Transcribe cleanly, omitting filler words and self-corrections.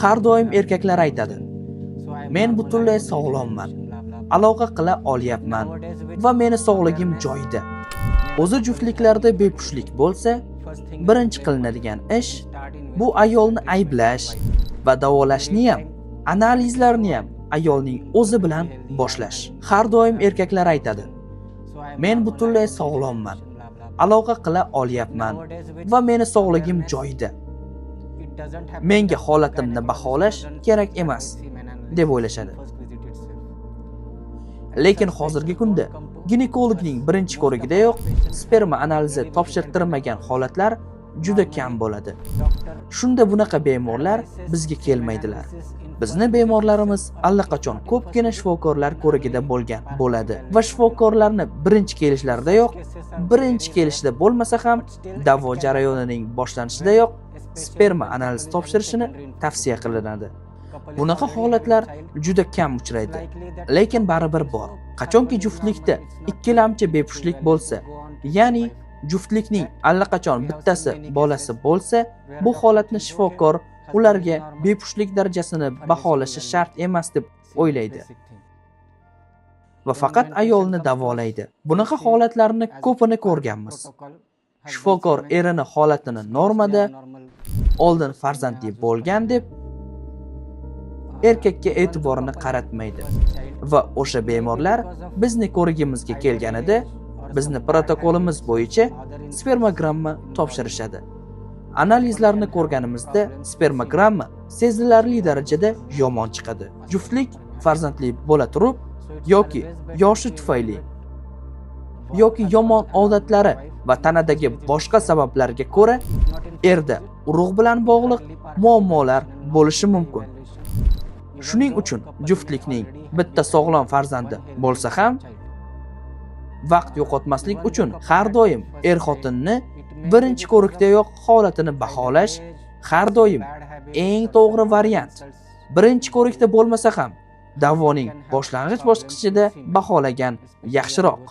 Har doim erkaklar aytadi: "Men butunlay sog'lomman, aloqa qila olyapman va meni sog'ligim joyida." O'zi juftliklarda bepushtlik bo'lsa, birinchi qilinadigan ish bu ayolni ayblash va davolashni ham, analizlarni ham ayolning o'zi bilan boshlash. Har doim erkaklar aytadi: "Men butunlay sog'lomman, aloqa qila olyapman va meni sog'ligim joyida. Menga holatimni baholash kerak emas", deb o'ylashadi. Lekin hozirgi kunda ginekologning birinchi ko'rigidayoq sperma analizi topshirtirmagan holatlar juda kam bo'ladi. Shunda bunaqa bemorlar bizga kelmaydilar. Bizni bemorlarimiz allaqachon ko'pgina shifokorlar ko'rigida bo'lgan bo'ladi va shifokorlarni birinchi kelishlaridayoq, birinchi kelishida bo'lmasa ham, davo jarayonining boshlanishidayoq sperma analiz topshirishini tavsiya qilinadi. Bunaqa holatlar juda kam uchraydi, lekin baribir bor. Qachonki juftlikda ikkilamchi bepushtlik bo'lsa, ya'ni juftlikning allaqachon bittasi bolasi bo'lsa, bu holatni shifokor ularga bepushtlik darajasini baholashi shart emas deb o'ylaydi va faqat ayolni davolaydi. Bunaqa holatlarni ko'pini ko'rganmiz. Shifokor erini holatini normada, oldin farzandli bo'lgan deb erkakka e'tiborini qaratmaydi va o'sha bemorlar bizni ko'rigimizga kelganida bizni protokolimiz bo'yicha spermogramma topshirishadi. Analizlarni ko'rganimizda spermogramma sezilarli darajada yomon chiqadi. Juftlik farzandli bo'la turib yoki yoshi tufayli yoki yomon odatlari va tanadagi boshqa sabablarga ko'ra erda urug' bilan bog'liq muammolar bo'lishi mumkin. Shuning uchun juftlikning bitta sog'lom farzandi bo'lsa ham, vaqt yo'qotmaslik uchun har doim er-xotinni birinchi ko'rikdayoq holatini baholash har doim eng to'g'ri variant. Birinchi ko'rikda bo'lmasa ham, davoning boshlang'ich bosqichida baholagan yaxshiroq.